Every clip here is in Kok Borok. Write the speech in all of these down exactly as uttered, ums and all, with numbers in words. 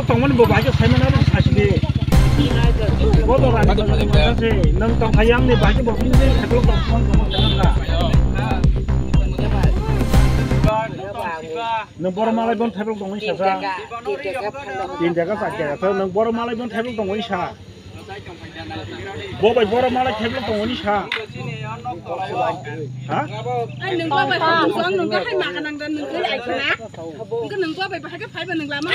Tongmani bo bahai khe saimano abo sasi de. Bo to rani bo mangkha se. Nang tongkha yang ni bahai khe bo bini de thaiplok tong tong tong tong tong. Nang boro malai bon thaiplok tongmani sasa. Tin taka, char taka. Nang boro malai bon thaiplok tongmani sa. Bo bai boro malai thaiplok tongmani sa. Ha? Ai, nang bo bai ha, nang bo hai ma nang dan nang kai ai khana. Nang bo bai bahai khe phai ba nang lama.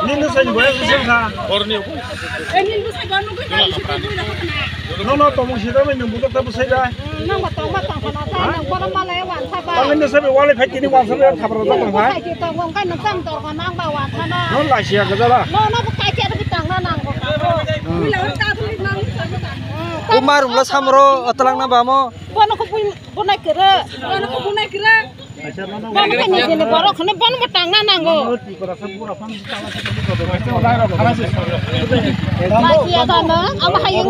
Nini sai bai khe kha. Orni. Eh, nini sai ba nang kai si bai da khana. No, no, tomung sida bai nang budak ta bwsai da. Nang ba tong ba tong khana ta, nang boro malai wan sa ba. Tang ni sai bai walai phai tini wan sa bai thapra da tong ha. Sai ti tong kai nang tang tor khana nang ba wan sa na. No la sia ga da la. No, no, bo kai ti ri tang na nang bo. Ui la ta ri nang. Umar umla samro atlang na ba mo. Bono ko bui bunai kere. Bono ko bunai kere. Bono ko ni jene borok khone bono bo tangna nango. Basi ya dana, ama hayung.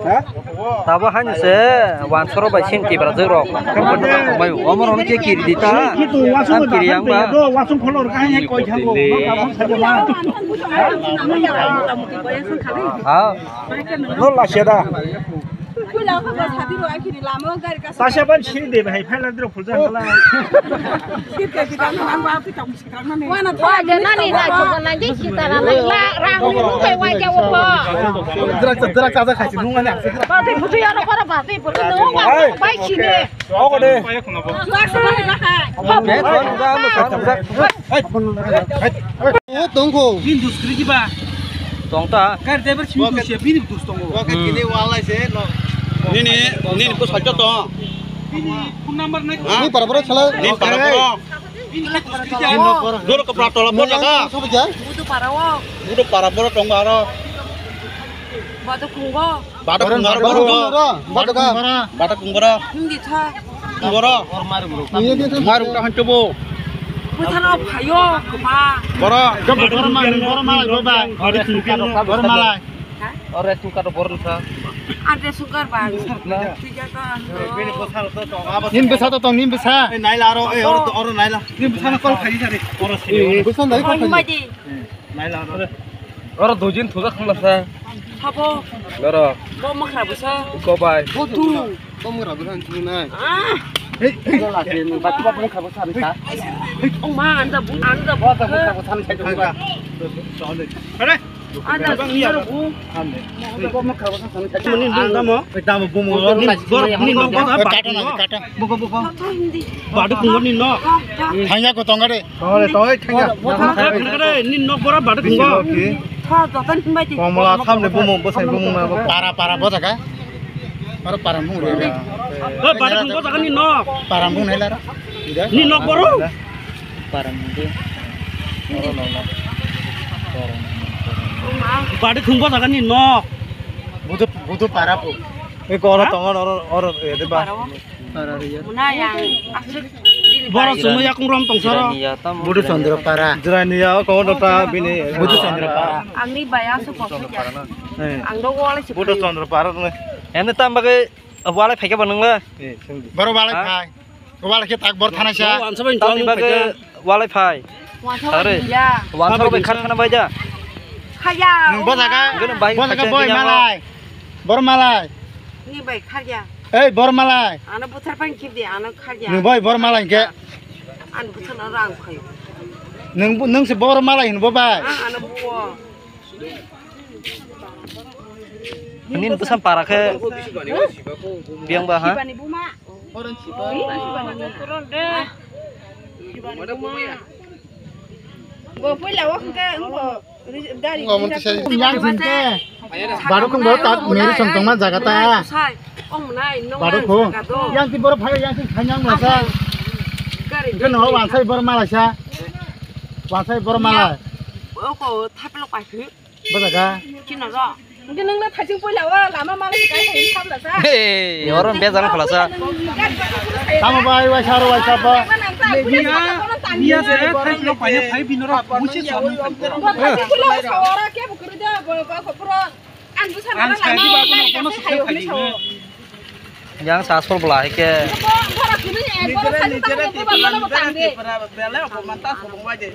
Ha? Tabo hani se wansoro bai sin tibra jero. Mai omor on ke kiri dita. Am kiri yang ba. Do wasung pholor ka hai koi thango. No ka bang sa ma. Ha? No la seda. Tasa ban sini de bahai phaila dro phulja kala. Wana thwa de nani na chukon na je sita na la rang ni mu kai wai ja wo ko. Drak drak kaja khai si nung ani. Ba de mutu ya ro para ba de pura no wa bai sini. Ogo de. Thwa sa ba hai. Ha be thwa nung ja mo thwa nung ja. Hai. Hai. O tongko. Bin dus kri ba. Tong ta. Kar driver simi dusya bini dus tongo. Oke, hmm. Tini walai se no. Nini, nini ko sajjo tong. Bini phone number nai. Ha? Ni para para sala. Ni para para. Bini dus kri ja. Dor ko pra tola mo jaga. Sobo ja. Budu para wo. Budu para boro tong aro. Bado kungo. Bado kungo aro boro. Bado ka. Bado kungo ro. Hindi tha. Boro. Mairung ta hancho bo. Bwthano phaio, kma. Boro. Boro malai, boro malai, boro bai. Boro malai. Ore sukar boro sa. Ante sukar bang. Tiga ka. Nin bwsa to tong, nin bwsa. Naila aro, eh, oro, oro naila. Nin bwsa na kol khai sari. Oro si. Bwsa dai kol khai. Naila aro. Oro dojin thuda khumla sa. Sabo. Loro. Bo makra bwsa. Ko bai. Bo tu. Tong gra bwrang chini nai. Ah. Hei, hei. Ko la se nung ba tu ba bung kha bo san sa. Ong ma anda bu anda bu. Ba ta bung kha bo san sa. Hei. Anda bu. Anda bu kha bo san sa. Mani nung damo. Damo bu mo. Ni bor ni no ba ba. Kata na kata. Buka buka. Hindi. Badu kungo ni no. Thangya ko tongare. Tongare tongare thangya. Ni no bora badu kungo. Tha jotan himbai ti. Komla samne bumung bosai bumung na bo. Para para bo jaga. Aro para mung ro. Eh, badu kungo jaga ni no. Para mung nai lara. Ni no boro. Para mung de. Badu kungo jaga ni no. Budu budu para po. E koro tongo oro oro e de ba. Muna yang aswk. Borok chwngno yakung rom tong soro. Budu Chandra Para. Jirania o kono ta bini. Budu Chandra Para. Angni baya su kok ya. Ang do wala si. Budu Chandra Para ne. Ene tam bagai wala phai khe ba nung le. Boro wala phai. Wala khe tak bor thana sa. Tam bagai wala phai. Are. Wala bai khat khana bai da. Khaya. Nung bo jaga. Bo jaga boy malai. Bor malai. Ni bai kharya. Ei, bor malai. Ano buthar pang kip di, ano kharya. Nung bai bor malai ke. An buthar na rang khai. Nung bu-, nung se bor malai hin bo bai. Ah, ano buo. Nin bwsam para khe biyang ba ha? Sibani buma. Sibani buma. Bo puila wak ke engko. Yang sing ke. Baru kung baru tak meri song tong ma jaga ta. Baru kung. Yang ti boro phai yang sing khanyang ma sa. Ke no wansai boro malai sa. Wansai boro malai. Oko thaplo pai. Bo jaga. Kino ro. Ngi nang na thajing poi lawa lama malai kai hai thap la sa. Hey, orang bejal khala sa. Tamo bai wai saro wai sapa. Niya, niya se, thai lo paya, thai bino ro, musi sonu. Ang sakhi ba, bono, bono sukse phai di. Yang sasol bela hai ke. Nijera, nijera Tripura, nijera Tripura, bela opo manta sobong bai de.